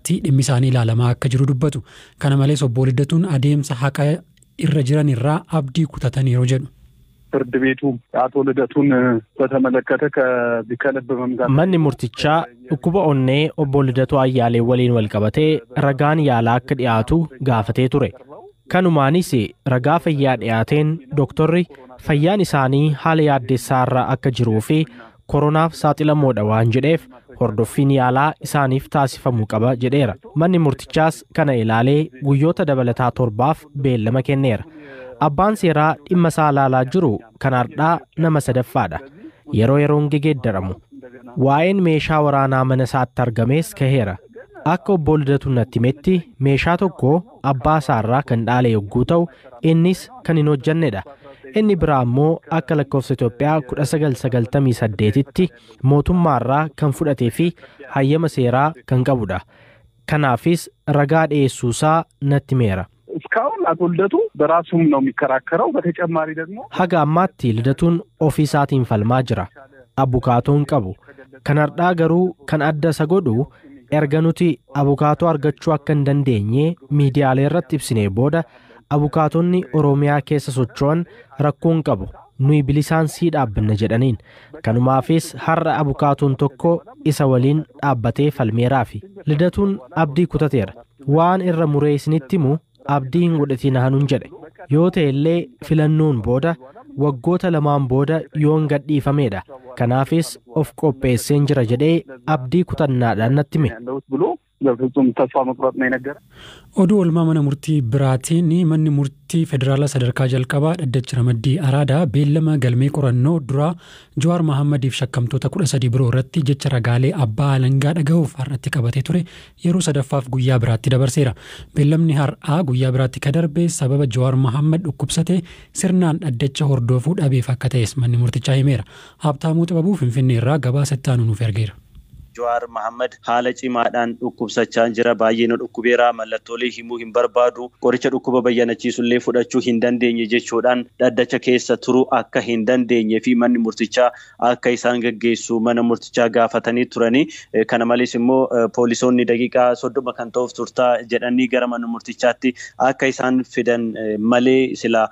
ammaatti dhimmi isaanii ilaalamaa akka jiru dubbatu. Kana malees obbo Lidatuun adeemsa haqa irra jiran irraa abdii kutataniiru jedhu. ፍርድ ቤቱ አቶ ልደቱን በተመለከተ ከልብ ህመም ጋር Manni murtichaa dhukkuba onnee obbo Lidatuu Ayyaalee waliin walqabatee ragaan yaalaa akka dhiyaatu gaafatee ture. Kanumaanis ragaa fayyaa dhiyaateen dooktorri fayyaan isaanii haala yaaddessaa irra akka jiruu fi koronaaf saaxilamoodha waan jedheef hordoffiin yaalaa isaaniif taasifamuu qaba jedheera. Manni murtichaas kana ilaalee guyyoota dabalataa 7f beellama kenneera. Abbaan seeraa dhimma isaa ilaalaa jiru kan har'aa nama sadaffaadha. Yeroo yeroon gegeeddaramu. Waa'een meeshaa waraanaa mana isaatti argames kaheera. Akka obbo Lidatuun natti himetti meeshaa tokko abbaa isaarraa kan dhaale yogguu ta'u innis kan hin hojjannedha. Inni biraa immoo akka lakkoofsa Itoophiyaa 1998tti mootummaarraa kan fudhatee fi hayyama seeraa kan qabudha. Kanaafis ragaa dhiyeessuusaa natti himeera. እስካሁን አቶ ልደቱ በራሱም ነው የሚከራከረው። በተጨማሪ ደግሞ Haga ammaatti Lidatuun ofii isaatiin falmaa jira. Abukaatoo hin qabu. Kan har'aa garuu kan adda isa godhu erga nuti abukaatoo argachuu akka hin dandeenye miidiyaalee irratti ibsinee booda abukaatonni Oromiyaa keessa socho'an rakkoo hin qabu. Nuyi bilisaan sii dhaabbanna jedhaniin. Kanumaafis har'a abukaatoon tokko isa waliin dhaabbatee falmeeraafi. Lidatuun abdii kutateera. Waan irra muree isinitti himu abdii hin godhatiin hanuun jedhe. Yoo ta'e illee filannoon booda waggoota 2 booda yoon gadhiifameedha. Kanaafis of qopheesseen jira jedhee abdii kutannaadhaan natti hime. ያለሁት ብሎ በፍጹም ተስፋ መቁረጥ ነው የነገረ። Oduu oolmaa mana murtii biraatiin manni murtii federaalaa sadarkaa jalqabaa dhaddacha ramaddii Araadaa beellama galmee qorannoo duraa Jawaar Mahaammadiif shakkamtoota 13 biroo irratti jecha ragaalee abbaa alangaa dhagahuuf har'atti qabatee ture yeroo sadaffaaf guyyaa biraatti dabarseera. Beellamni har'aa guyyaa biraatti ka darbe sababa Jawaar Mahaammad dhukkubsate sirnaan dhaddacha hordofuu dhabeef akka ta'es manni murtichaa himeera. Habtaamuu Xibabuu Finfinnee irraa gabaasa itti aanu nuuf ergeera. Jawaar Mahaammad haala cimaadhaan dhukkubsachaa jira. Baay'ee nu dhukkubeera. Mallattoolee himuu hin barbaadu. Qoricha dhukkuba bayyanachiisullee fudhachuu hin dandeenye jechuudhaan dhaddacha keessa turuu akka hin dandeenye fi manni murtichaa akka isaan gaggeessu mana murtichaa gaafatanii turanii. Kana malees immoo poolisoonni daqiiqaa 30 kan ta'uuf turtaa jedhanii gara mana murtichaatti akka isaan fidan malee sila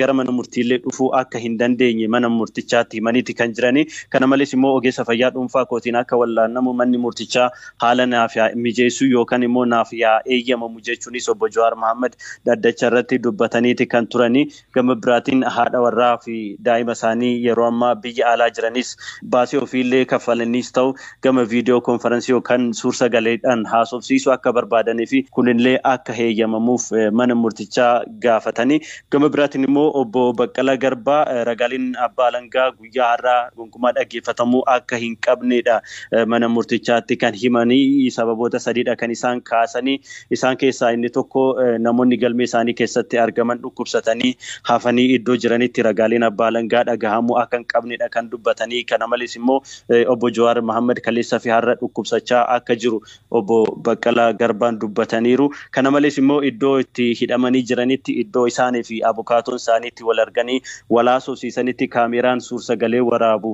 gara mana murtiillee dhufuu akka hin dandeenye mana murtichaatti himaniiti kan jiranii. Kana malees immoo ogeessa fayyaa dhuunfaa kootiin akka wallaanamu manni murtichaa haala naaf mijeessuu yookaan immoo naaf yaa eeyyamamu jechuunis obbo Jawaar Mahaammad dhaddacha irratti dubbataniiti kan turanii. Gama biraatiin haadha warraa fi daa'ima isaanii yeroo ammaa biyya alaa jiranis baasii ofiillee kaffalaniis ta'u gama viidiyoo konferensii yookaan suur-sagaleedhaan haasofsiisuu akka barbaadanii fi kunillee akka eeyyamamuuf mana murtichaa gaafatanii. Gama biraatiin immoo obbo Baqqalaa Garbaa ragaaleen abbaa alangaa guyyaa har'aa gonkumaa dhaggeeffatamuu akka hin qabnedha mana murtichaatti kan himanii. Sababoota sadiidha kan isaan kaasanii. Isaan keessaa inni tokko namoonni galmee isaanii keessatti argaman dhukkubsatanii hafanii iddoo jiranitti ragaaleen abbaa alangaa dhagahamuu akka hin qabnedha kan dubbatanii. Kana malees immoo obbo Jawaar Mahaammad kaleessa fi har'a dhukkubsachaa akka jiru obbo Baqqalaa Garbaan dubbataniiru. Kana malees immoo iddoo itti hidhamanii jiranitti iddoo isaanii fi abukaatoon isaaniitti wal arganii walaasofsiisanitti kaameraan suur-sagalee waraabu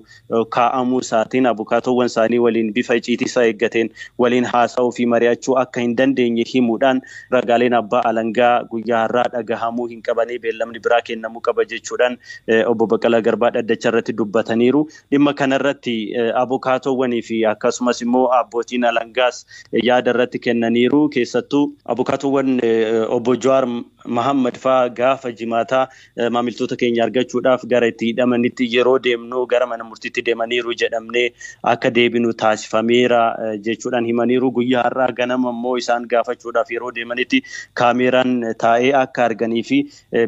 kaa'amuu isaatiin abukaatoowwan isaanii waliin bifa icciitii isaa eeggateen waliin haasa'uu fi mari'achuu akka hin dandeenye himuudhaan ragaaleen abbaa alangaa guyyaa har'aa dhagahamuu hin qabanii beellamni biraa kennamuu qaba jechuudhaan obbo Baqqalaa Garbaa dhaddacha irratti dubbataniiru. Dhimma kanarratti abukaatoowwanii fi akkasumas immoo abbootiin alangaas yaada irratti kennaniiru. Keessattuu abukaatoowwan obbo Jawaar Mahaammad fa'aa gaafa jimaataa maamiltoota keenya argachuudhaaf gara itti hidhamanitti yeroo deemnu gara mana murtiitti deemaniiru jedhamnee akka deebinu taasifameera jechuudhaan himaniiru. Guyyaa har'aa ganama immoo isaan gaafachuudhaaf yeroo deemanitti kaameraan taa'ee akka arganii fi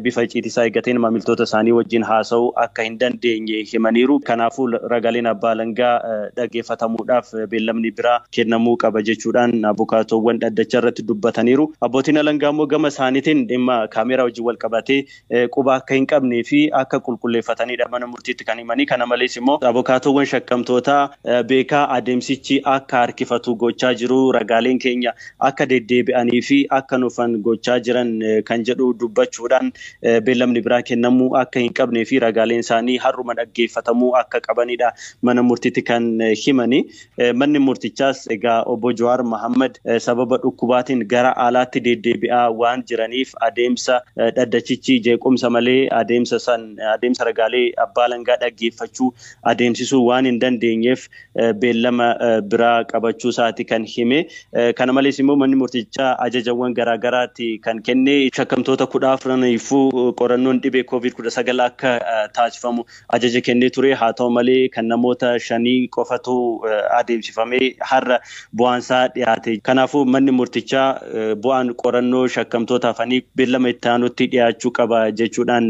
bifa icciitii isaa eeggateen maamiltoota isaanii wajjin haasa'uu akka hin dandeenye himaniiru. Kanaafuu ragaaleen abbaa alangaa dhaggeeffatamuudhaaf beellamni biraa kennamuu qaba jechuudhaan abukaatoowwan dhaddacha irratti dubbataniiru. Abbootiin alangaa immoo gama isaaniitiin dhimma dhimma kaameeraa wajjin wal qabatee quba akka hin qabnee fi akka qulqulleeffatanidha mana murtiitti kan himanii. Kana malees immoo abokaatoowwan shakkamtootaa beekaa adeemsichi akka harkifatu gochaa jiru, ragaaleen keenya akka deddeebi'anii fi akka nufan gochaa jiran kan jedhu dubbachuudhaan beellamni biraa kennamuu akka hin qabnee fi ragaaleen isaanii har'uma dhaggeeffatamuu akka qabanidha mana murtiitti kan himanii. Manni murtichaas egaa obbo Jawaar Mohaammed sababa dhukkubaatiin gara alaatti deddeebi'aa waan jiraniif adeemsa dhaddachichi jeequmsa malee adeemsa ragaalee abbaa alangaa dhaggeeffachuu adeemsisuu waan hin dandeenyeef beellama biraa qabachuu isaati kan hime. Kana malees immoo manni murtichaa ajajawwan garaagaraatti kan kenne shakkamtoota 14 qorannoon dhibee COVID-19 akka taasifamu ajaja kennee ture. Haa ta'u malee kan namoota 5 qofatu adeemsifamee har'a bu'aansaa dhiyaate. Kanaafuu manni murtichaa bu'aan qorannoo shakkamtoota hafanii beellama itti aanutti dhiyaachuu qaba jechuudhaan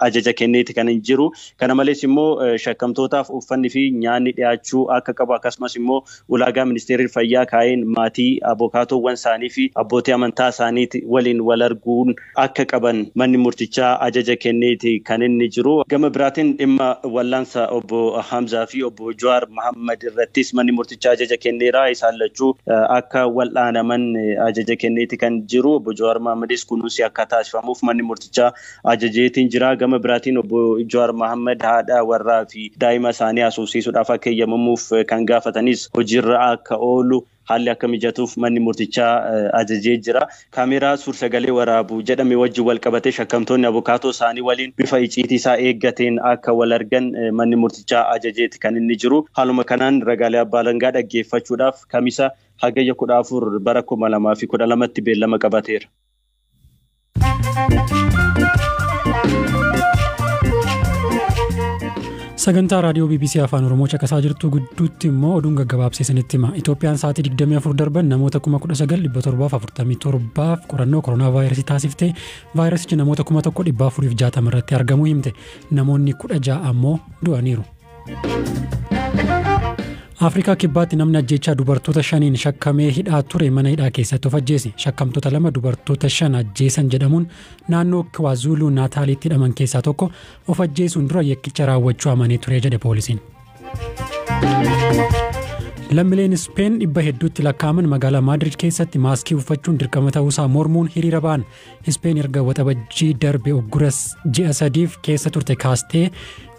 ajaja kenneeti kan hin jiru. Kana malees immoo shakkamtootaaf uffanni fi nyaanni dhiyaachuu akka qabu, akkasumas immoo ulaagaa ministeerri fayyaa kaa'een maatii abokaatoowwan isaanii fi abbootii amantaa isaanii waliin wal arguun akka qaban manni murtichaa ajaja kenneeti kan inni jiru. Gama biraatiin dhimma wallaansa obbo Hamzaa fi obbo Jawaar Mohaammed irrattis manni murtichaa ajaja kenneera. Isaan lachuu akka wal'aanaman ajaja kenneeti kan jiru. Obbo Jawaar Mohaammadis kunuunsi akka taasifamuuf manni murtichaa ajajeetiin jira. Gama biraatiin obbo Jawaar Mohaammed haadha warraa fi daa'ima isaanii haasofsiisuudhaaf akka eeyyamamuuf kan gaafatanis hojiirra akka oolu haalli akka mijatuuf manni murtichaa ajajee jira. Kaameeraa suur-sagalee waraabu jedhame wajjin wal qabatee shakkamtoonni abokaatoo isaanii waliin bifa icciitii isaa eeggateen akka wal argan manni murtichaa ajajeeti kan inni jiru. Haaluma kanaan ragaalee abbaa alangaa dhaggeeffachuudhaaf kamisa hagayya 14 bara 2012tti beellama qabateera. Sagantaa raadiyoo BBC Afaan Oromoo caqasaa jirtu gidduutti immoo oduun gaggabaabsee isinitti hima. Itoophiyaan sa'aatii 24 darban namoota 19,747 qorannoo koronaa vaayirasii taasiftee vaayirasichi namoota 1,460 irratti argamuu himte. Namoonni 16 ammoo du'aniiru. Afrikaa Kibbaatti namni ajjeechaa dubartoota 5 shakkamee hidhaa ture mana hidhaa keessatti of ajjeese. Shakkamtoota 2 dubartoota 5 ajjeesan jedhamuun naannoo KwaZulu Naataalitti hidhaman keessaa tokko of ajjeesuun dura yakkicha raawwachuu amanee ture jedhe poolisiin. Lammiileen Speen 100 hedduutti lakkaa'aman magaalaa Maadrid keessatti maaskii uffachuun dirqama ta'uusaa mormuun hiriira ba'an. Speen erga waxabajjii darbe uggura ji'a 3 keessa turte kaastee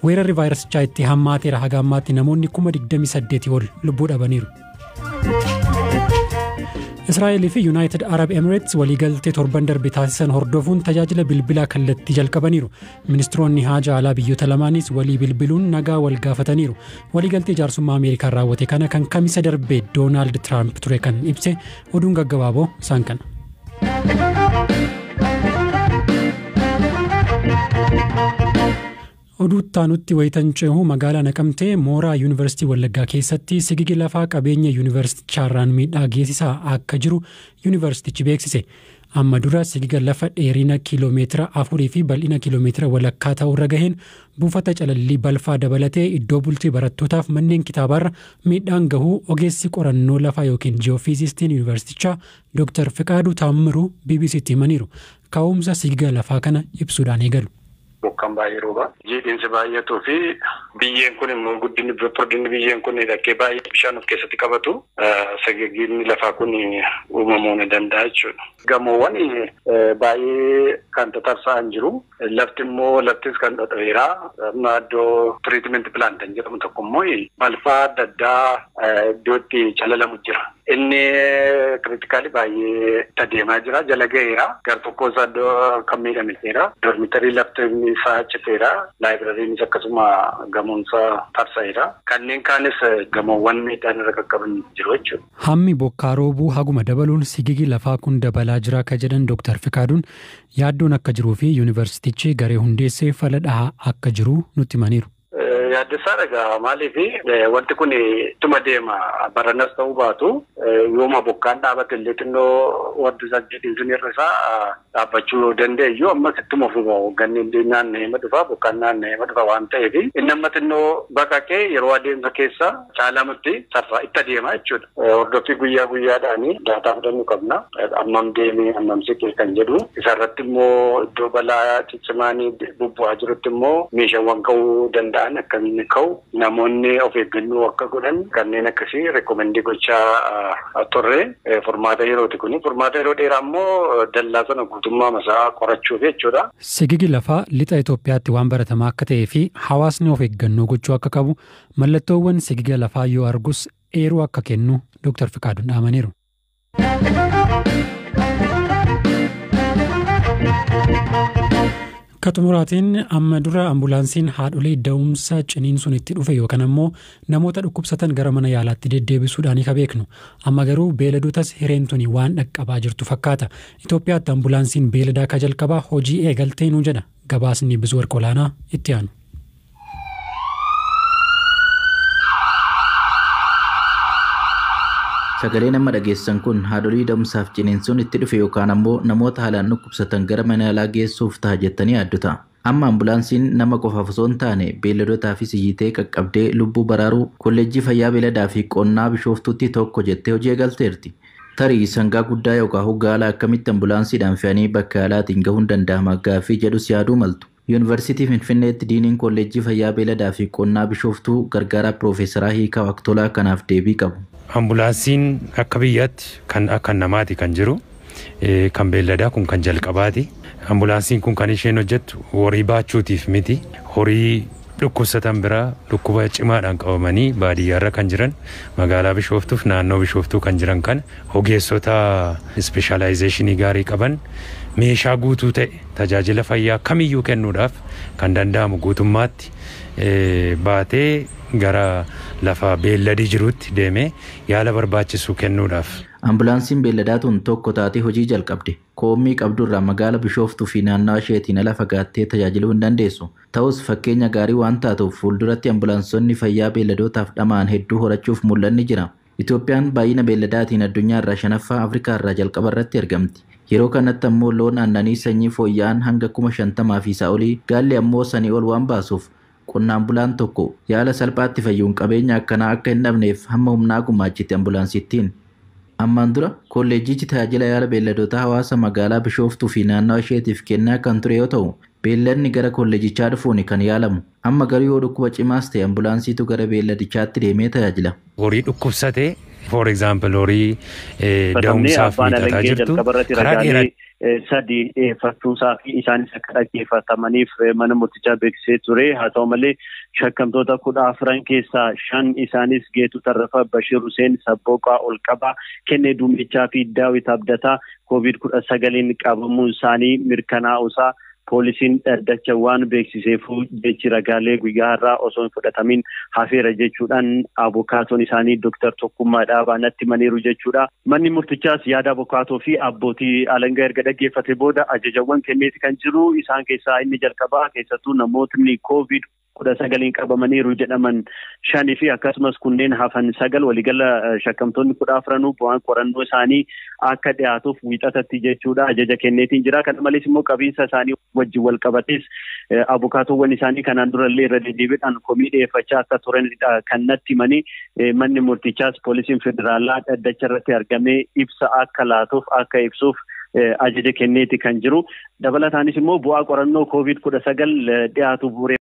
weerarri vaayirasichaa itti hammaateera. Haga ammaatti namoonni 28,000 ol lubbuu dhabaniiru. Israa'elii fi Yuunaayitid Arab Emirates waliigaltee torban darbe taasisan hordofuun tajaajila bilbilaa kallattii jalqabaniiru. Ministiroonni haja alaa biyyoota lamaanis walii bilbiluun nagaa wal gaafataniiru. Waliigaltee jaarsummaa Ameerikaan raawwate kana kan kamisa darbe Doonaald Tiraamp ture kan ibse. Oduun gaggabaaboo isaan kana. Oduu itti wayitan cehu magaalaa Naqamtee mooraa Yuunivarsiitii Wallaggaa keessatti sigigi lafaa qabeenya yuunivarsiitichaarraan miidhaa geessisaa akka jiru yuunivarsiitichi beeksise. Amma dura sigiga lafa dheerina kiiloomeetira 4 fi bal'ina kiiloomeetira walakkaa ta'urra gaheen buufata calallii balfaa dabalatee iddoo bultii barattootaaf manneen kitaabaarra miidhaan gahuu ogeessi qorannoo lafaa yookiin ji'oofiizistiin yuunivarsiitichaa Dr. Fiqaaduu Taammiruu BBCtti himaniiru. Ka'umsa sigiga lafaa kana ibsuudhaan eegalu. Bokkaan baay'ee rooba. Jiidhinsi baay'atuu fi biyyeen kun immoo guddinni furdinni biyyeen kun dhaqqee baay'ee bishaan of keessatti qabatu sagagginni lafaa kun uumamuu ni danda'a jechuudha. Gamoowwan baay'ee kan tatarsa'an jiru. Lafti immoo laftis kan dhodho'eera. Amma iddoo tiriitmenti pilaant kan jedhamu tokko immoo balfaa adda addaa iddootti calalamu jira. Inni kiritikaalii baay'ee adeemaa jira. Jala ga'eera. Gar tokko isaa iddoo kan miidhame jira. Dormitarii lafti isaa citeera. Laayibirariinis akkasuma gamoonsa tarsa'eera. Kanneen kaanis gamoowwan miidhaan irra qaqqaban jiru jechuudha. Hammi bokkaa roobuu haguma dabaluun sigigi lafaa kun dabalaa jira akka jedhan Dr. Fikaaduun yaaddoon akka jiruu fi yuunivarsiitichi garee hundeessee fala dhahaa akka jiru nutti himaniiru. Yaaddessaadha egaa maaliif wanti kun ittuma deema baranas ta'uu baatu yooma bokkaan dhaabate illee xinnoo wanti isaa jiidhinsi irra isaa dhaabbachuu danda'eyyuu ammas ittuma fufa ganni naanna'ee dhufa bokkaan naanna'ee dhufa waan ta'eef inni amma xinnoo baqaqee yeroo adeemsa keessa caalamatti sarara itti adeema jechuudha. Hordoffii guyyaa guyyaadhaanii daataa fudhannu qabna. Ammam deemee ammam siqee kan jedhu isarratti immoo iddoo balaa ciccimaanii bubbu'aa jirutti immoo meeshaawwan ka'uu danda'an akkamiin ka'u namoonni of eeggannoo akka godhan kanneen akkasii reekomendii gochaa turre furmaata yerooti kuni. Furmaata yeroo dheeraa immoo dallaa sana guutummaa masaa qorachuuf jechuudha. Sigigi lafaa lixa Itoophiyaatti waan baratamaa akka ta'ee fi hawaasni of eeggannoo gochuu akka qabu mallattoowwan sigiga lafaa yoo argus eeruu akka kennu Dr. Fiqaaduun dhaamaniiru. Akka xumuraatiin amma dura ambulaansiin haadholii da'umsa ciniinsuun itti dhufe yookaan ammoo namoota dhukkubsatan gara mana yaalaatti deddeebisuudhaan ka beeknu. Amma garuu beeladotas hireentuni waan dhaqqabaa jirtu fakkaata. Itoophiyaatti ambulaansiin beeladaa ka jalqabaa hojii eegaltee nuu jedha. Gabaasni Bizuu Warqolaanaa itti aanu. Sagalee nama dhageessan kun haadholii da'umsaaf ciniinsuun itti dhufe yookaan ammoo namoota haalaan dhukkubsatan gara mana yaalaa geessuuf ta'a jettanii yaaddu ta'a. Amma ambulaansiin nama qofaaf osoo hin taane beeyladootaafis iyyitee qaqqabdee lubbuu baraaruu kolleejjii fayyaa beeyladaa fi qonnaa Bishooftuutti tokko jettee hojii eegalteerti. Tarii sangaa guddaa yookaan gaala akkamitti ambulaansiidhaan fe'anii bakka yaalaatiin gahuun danda'ama gaaffii jedhus yaaduu maltu. Yuunivarsiitii Finfinneetti diiniin kolleejjii fayyaa beeyladaa fi qonnaa Bishooftuu gargaaraa Piroofeesaraa Hiikaa Waqtolaa kanaaf deebii qabu. Ambulaansiin akka biyyaatti kan akka namaati kan jiru kan beelladaa kun kan jalqabaati. Ambulaansiin kun kan isheen hojjettu horii baachuutiif miti. Horii dhukkubsatan biraa dhukkuba cimaadhaan qabamanii baadiyyaarra kan jiran magaalaa Bishooftuuf naannoo Bishooftuu kan jiran kan ogeessota ispeeshaalaayizeeshinii gaarii qaban meeshaa guutuu ta'e tajaajila fayyaa kamiyyuu kennuudhaaf kan danda'amu guutummaatti baatee gara lafa beelladii jirutti deemee yaala barbaachisu kennuudhaaf. Ambulaansiin beelladaa tun tokko taatee hojii jalqabde. Koommii qabdurraa magaala Bishooftuu fi naannawa isheetiin ala fagaattee tajaajiluu hin dandeessu. Ta'us fakkeenya gaarii waan taatuuf fuulduratti ambulaansonni fayyaa beelladootaaf dhama'an hedduu horachuuf mul'anni jira. Itoophiyaan baay'ina beelladaatiin addunyaa irraa shanaffaa Afrikaa irraa jalqaba irratti argamti. Yeroo kanatti ammoo loon aannanii sanyii fooyya'an hanga 50,000 fi isaa olii gaalli ammoo sanii ol waan baasuuf qonnaan bulaan tokko yaala salphaatti fayyuun qabeenya akkanaa akka hin dhabneef hamma humnaa gumaachiti ambulaansittiin. Ammaan dura kolleejjichi tajaajila yaala beelladootaa hawaasa magaalaa Bishooftuu fi naannawa isheetiif kennaa kan ture yoo ta'u beelladni gara kolleejjichaa dhufuun kan yaalamu. Amma garuu yoo dhukkuba cimaas ta'e ambulaansiitu gara beelladichaatti deemee tajaajila. Horii dhukkubsatee for example horii da'umsaaf miidhataa jirtu karaa dheeraa sadi dhiyeeffachuusaa fi isaanis akka dhaggeeffatamaniif mana murtichaa beeksisee ture. Haa ta'u malee shakkamtoota 14 keessaa 5 isaanis Geetuu Tarrafaa, Bashir Hussein, Sabbooqaa Olqabaa, Kennee Duumichaa fi Daawit Abdataa COVID-19 qabamuun isaanii mirkanaa'uusaa poolisiin dhaddacha waan beeksiseefuu jechi ragaalee guyyaa har'aa osoo hin fudhatamin hafeera jechuudhaan abukaatoon isaanii Dooktar Tokkummaa Dhaabaa natti himaniiru jechuudha. Manni murtichaas yaada abukaatoo fi abbootii alangaa erga dhaggeeffate booda ajajawwan kenneeti kan jiru. Isaan keessaa inni jalqabaa keessattuu namootni COVID-19 qabamaniiru jedhaman 5 fi akkasumas kunneen hafan 9 waliigala shakkamtoonni 14 bu'aan qorannoo isaanii akka dhiyaatuuf wiixatatti jechuudha ajaja kenneetiin jira. Kana malees immoo qabiinsa isaanii wajjin wal qabates abukaatoowwan isaanii kanaan durallee irra deddeebiidhaan komii dhiyeeffachaa akka turanidha kan natti himanii. Manni murtichaas poolisiin federaalaa dhaddacha irratti argamee ibsa akka laatuuf akka ibsuuf ajaja kenneeti kan jiru. Dabalataanis immoo bu'aa qorannoo COVID-19 dhiyaatu bu'uure